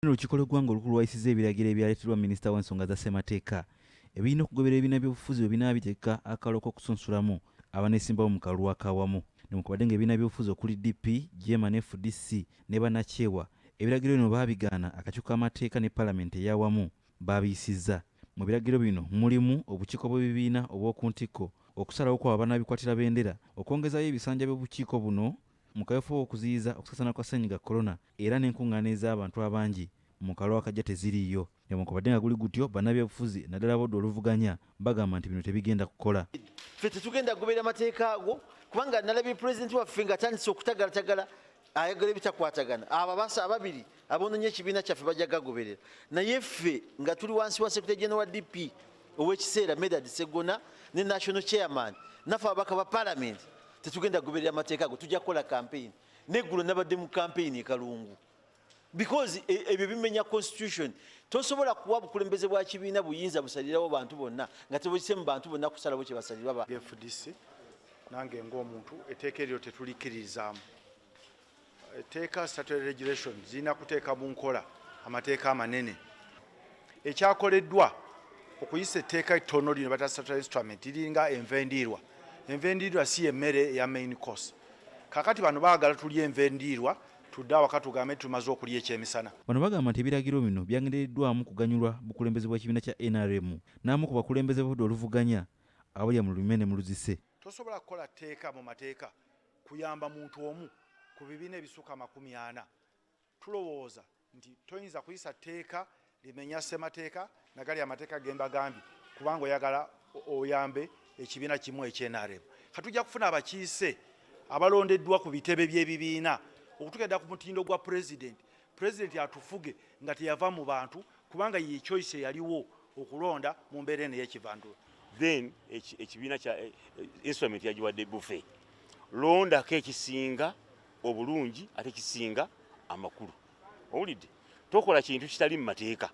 Olukiiko lw'eggwanga olukulu lwayisizza ebiragiro ebyaleeteddwa minisita w'ensonga za ssemateeka ebirina okugoberera ebibiina by'obufuzi bwe binaaba bitegeka akalulu k'okusunsulamu abaneesimbawo mu kalulu akawamu. Newankubadde ng'ebibiina by'obufuzi okuli DP, JEEMA ne FDC ne bannakyewa ebiragiro bino baabigaana, akakiiko k'amateeka ne palamenti ey'awamu baabiyisizza. Mu biragiro bino mulimu obukiiko bw'ebibiina obw'oku ntikko okusalawo kwabo abanaabikwatira bendera, okwongezaayo ebisanja by'obukiiko buno mu kaweefube w'okuziyiza okusaasaana kwa Ssennyiga Corona era n'enkungaana ez'abantu abangi mu kalulu akajja teziriiyo. Newankubadde nga guli gutyo, bannabyabufuzi naddala ab'oludda oluvuganya bagamba nti bino tebigenda kukola. Ffe tetugenda kugoberera mateeka ago kubanga nalabye pulezidenti waffe ng'atandise okutagalatagala ayagala ebitakwatagana. Abo abasa ababiri aboononye ekibiina kyaffe bajja gagoberera, naye ffe nga tuli wansi wa secretary general wa DP ow'ekiseera Medard Sseggona ne national chairman naffe ababaka ba parliament tetugenda kugoberera amateeka ago. Tujja kukola campaign. Neggulo nabadde mu campaign e Kalungu because ebyo bimenya constitution. Tosobola kuwa bukulembeze bwa kibiina buyinza busalirawo bantu bonna nga tebukise mu bantu bonna kusalawo kye basalirwa. FDC nange ng'omuntu, etteeka eryo tetulikkiririzaamu. Etteeka, statutory regulation zirina kuteeka mu nkola amateeka amanene. Ekyakoleddwa okuyisa etteeka ettono lino bata statutory instrument liringa enva endiirwa. Enva endiirwa si emmere eya main course. Kakati bano baagala tulye enva endiirwa, tudde awaka tugambe tumaze okulya ekyemisana. Bano bagamba nti ebiragiro bino byangerereddwamu kuganyulwa bukulembeze bw'ekibiina kya NRM n'amu ku bakulembeze b'oludda oluvuganya abalya mu lume ne mu luzise. Tosobola kukola tteeka mu mateeka kuyamba muntu omu ku bibiina ebisukka 40. Tulowooza nti toyinza kuyisa tteeka limenya ssemateeka nagali amateeka gembagambye kubanga oyagala oyambe ekibiina kimu ekye NRM. Katujja kufuna abakiise abalondeddwa ku bitebe by'ebibiina okutukedda ku mutindo gwa pulezidenti, pulezidenti atufuge nga teyava mu bantu, kubanga ye choice eyaliwo okulonda mu mbeera eno ey'ekivandulo. Then ekibiina kya instrument yagiwadde buffet, londako ekisinga obulungi ate kisinga amakulu. Owulidde? Tokola kintu kitali mu mateeka,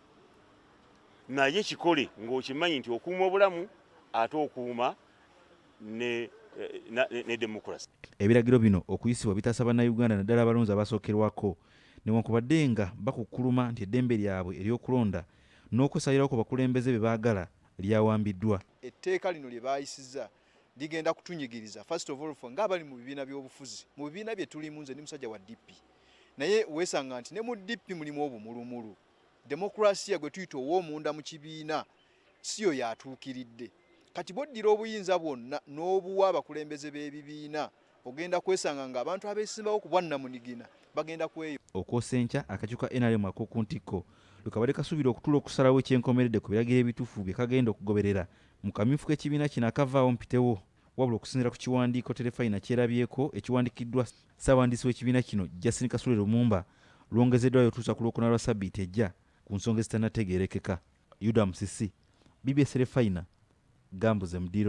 naye kikole ng'okimanyi nti okuuma obulamu ate okuuma ne democracy. Ebiragiro bino okuyisibwa bitaasa bannayuganda, naddala abalonzi abasookerwako, newankubadde nga bakukkuluma nti eddembe lyabwe ery'okulonda n'okwesalirawo ku bakulembeze be baagala lyawambiddwa. Etteeka lino lye baayisizza ligenda kutunyigiriza. First of all, ffe ng'abali mu bibiina by'obufuzi, mu bibiina bye tulimu, nze ndi musajja wa DP, naye weesanga nti ne mu DP mulimu obumulumulu. Demokurasiya gwe tuyita ow'omunda mu kibiina siyo yatuukiridde. Kati bw'oddira obuyinza bwonna n'obuwa abakulembeze b'ebibiina, ogenda kwesanga ng'abantu abeesimbawo ku bwannamunigina bagenda kweyo. Okwosa enkya, akakiiko ka NRM ak'oku ntikko lwe kabadde kasuubira okutuula okusalawo ekyenkomeredde ku biragiro ebituufu bye kagenda okugoberera mu kamyufu k'ekibiina kino akavaawo mpitewo. Wabula okusinziira ku kiwandiiko Terefayina kyerabyeko ekiwandiikiddwa ssaabawandiisi w'ekibiina kino Justin Kasule Lumumba, lwongezeddwayo otuusa ku Lwokuna lwa ssabbiiti ejja ku nsonga ezitannategeerekeka. Yuda Musisi, BBS Terefayina, Gambuze Mudiro.